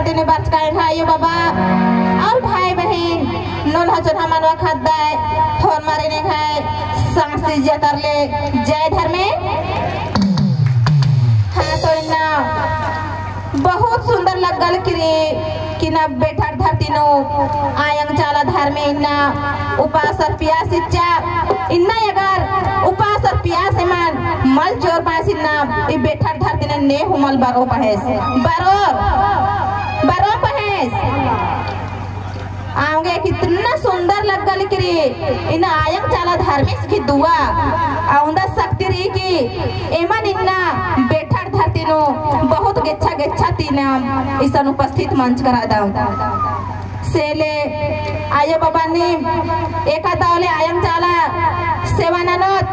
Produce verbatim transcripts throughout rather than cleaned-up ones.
तिने बरचका एंग्है आयो बाबा और भाई बहिन, नोल्हा चोन्हा मनवा ख़द्दय, होरमारिन एंग्है सांसी जतरले जय धर्मे। हाँ, तो इन्ना बहुत सुंदर लग्गल किरी कि इन्ना बेठार धरती नू आयंग चाला धर्मे इन्ना उपास और पियास इच्चा। इन्ना अगर उपास और पियास एमन मल जोर पाएस इन्ना ई बेठार धरती नू ने हूँ मल बरो पहेस। बरोर, बरो पहेस। आंगे कितना सुंदर लग्गल किरी, इन्ना आयंग चाला धर्मेस गही दुआ, अवंदा शक्ति रई कि एमन इन्ना बेठार धरती नू बहुत गेच्छा गेच्छा ती नाम इसन उपस्थित मंजका रअदम। से ले आयो बाबा नीम एका दव ले आयंग चाला सेवा ननोत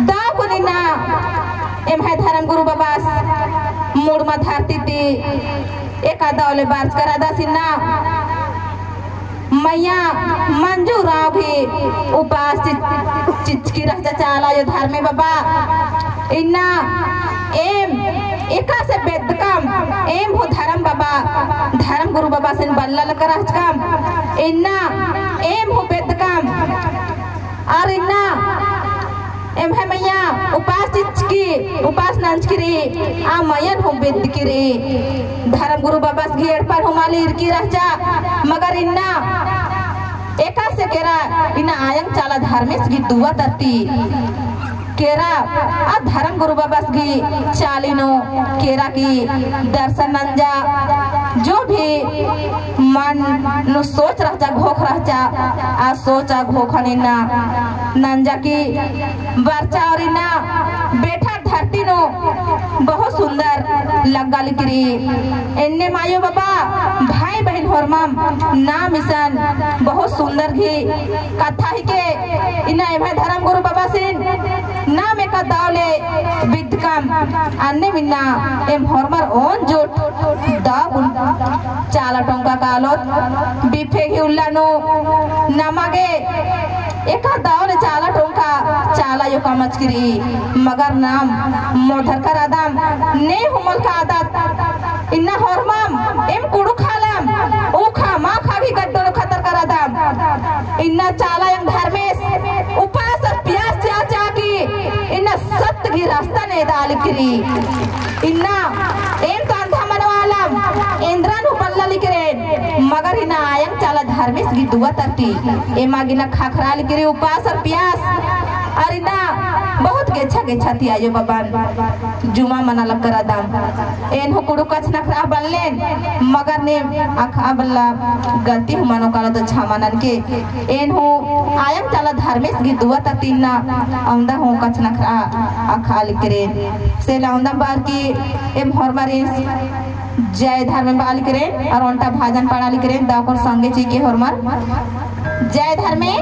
दव कुन इन्ना एम्है धर्म गुरु बाबास मुड़मा धरती ती एका दव ले बरचका रअदस इन्ना मइया मंजू उराँव भी उपास चिच-, चिचकी रहचा चाला आयो धर्मे बाबा। इन्ना एम एकासे बेद्दकम, एम हूँ धर्म बाबा, धर्म गुरु बाबासिन बल्ला लक्का रहचकम। इन्ना एम हूँ बेद्दकम। और इन्ना एम्है मइया उपास चिचकी, उपास नंजकी रई, आ मइयन हूँ बेद्दकी रई। धर्म गुरु बाबास गही एड़पन हूँ मल ईरकी रहचा, मगर इन्ना एकासे केरा इन्ना आयंग चाला धर्मेस गही दुआ तरती केरा, आ धर्म गुरु बाबास गही चाली नू केरा की दर्शन नंजा, जो भी मन नू सोच रहचा, घोख रहचा, आ सोच आ घोखन इन्ना नंजा की बरचा और इन्ना बेठार धरती नू बहुत सुंदर लग्गा लिकरी। एन्ने मायो बाबा, भाई बहिन होरमम नाम इसन बहुत सुंदर गही कत्था हिके। इन्ना एम्है धर्म गुरु बाबासिन नाम एका दव ले बिद्दकम, अन्नेम इन्ना एम होरमर ओन जोट दव कुन चाला टोंका कालोत। बिफे गही उल्ला नू नमा गे एका दव ले चाला टोंका चाला अयो कमचकी रई, मगर नाम मोधरका रअदम ने हूँ मल कादत। इन्ना होरमम एम कुँड़ुख़ आलम, ऊख़ा माख़ा गही गड्डो नू खतरका रअदम। इन्ना चाला आयंग धर्मेस उपास और पियास चिआ चिआ की इन्ना सत्य गही रस्ता नू एदा लिकरी। इन्ना एम तो अंधा मनवा आलम, एन्दरा नू बल्ला लिकरेन, मगर इन्ना आयंग चाला धर्मेस गही दुआ तरती एमा गे इन्ना ख़क्खरा लिकरी उपास और पियास। और इन्ना बहुत गेच्छा गेच्छा ती आयो बाबन जुमा मना लक्का रअदम। एन हूँ कुँड़ुख़ कछनखरआ बल्लेन, मगर नीम अख़आ बल्ला गलती हूँ मनो कालोत तो छमा ननके। एन हूँ आयंग चाला धर्मेस गही दुआ तरती इन्ना अवंदा हूँ कछनखरआ अख़आ लिकरेन। से ले अवंदा बअर की एम होरमारिन जय धर्मे बआ लिकरेन और ओन्टा भजन पाड़ा लिकरेन। दव कुन संगे चिके होरमर जय धर्मे।